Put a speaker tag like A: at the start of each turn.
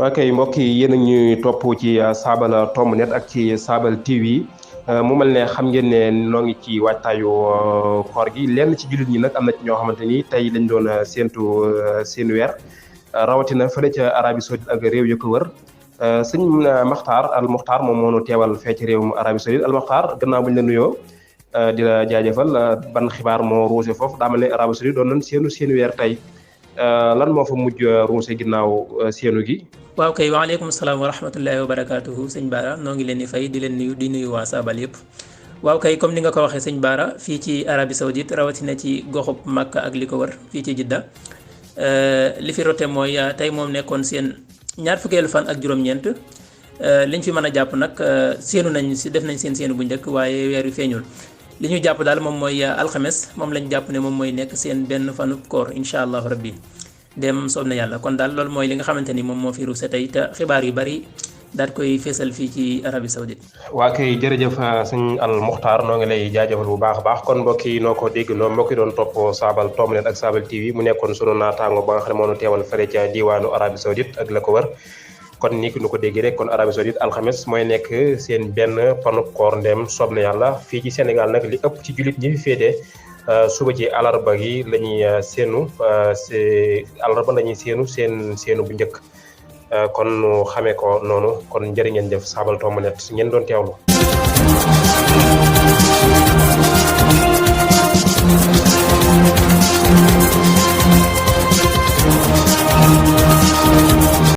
A: ok mbokk yi yéen a ñuy topp ci Saabal Tomb Net ak ci Saabal TV mu mel ne xam ngeen ne noo ngi ci waajtaayu koor gi lenn ci jullit ñi nag am na ci ñoo xamante ni tey lañ doon séentu seen weer rawatina fële ca Arabie Saoudite ak réew yu ko wër sëñ Makhtar Al Mokhtar moom moo nu teewal fee ci réewum Arabie Saoudite Al Mokhtar gannaaw bu ñu la nuyoo di la jaajëfal ban xibaar moo ruuse foofu daa mel ne Arabie Saoudite doon nañ séenu seen weer tey lan moo fa mujj ruuse ginnaaw séenu gi.
B: waaw kay waaleykum salaam wa rahmatullahi wa barakaatuhu sëñ Baara noo ngi leen di fay di leen nuyu di nuyu waa Saabal yëpp. waaw kay comme ni nga ko waxee sëñ Baara fii ci Arabie Saoudite rawatina ci goxub Makka ak li ko wër fii ci Jidda li fi rote mooy tey moom nekkoon seen ñaar fukkeelu fan ak juróom-ñeent liñ fi mën a jàpp nag séenu nañ si def nañ seen séenu bu njëkk waaye weer wi feeñul li ñu jàpp daal moom mooy alxames moom lañ jàpp ne moom mooy nekk seen benn fanub koor incha allahu rabbi dem soob na yàlla kon daal loolu mooy li nga xamante ni moom moo fi ruuse tey te xibaar yu bari daal koy feesal fii ci Arabie Saoudite.
A: waa kay jërëjëf sëñ Al Mokhtar noo ngi lay jaajëfal bu baax a baax kon mbokk yi noo ko dégg noo mbokk yi doon topp Saabal Tomb Net ak Saabal TV mu nekkoon sunu naataango ba nga xam ne moo nu teewal fële ca diwaanu Arabie Saoudite ak la ko wër kon ni ki nu ko déggee rek kon Arabie Saoudite alxames mooy nekk seen benn panu koor ndem soob na yàlla fii ci Sénégal nag li ëpp ci jullit ñi fi féetee suba ci alarba gi la ñuy séenu alarba la ñuy séenu bu njëkk kon nu xamee ko noonu kon njëriñ ngeen jëf Saabal Tomb Net ngeen doon teewlu.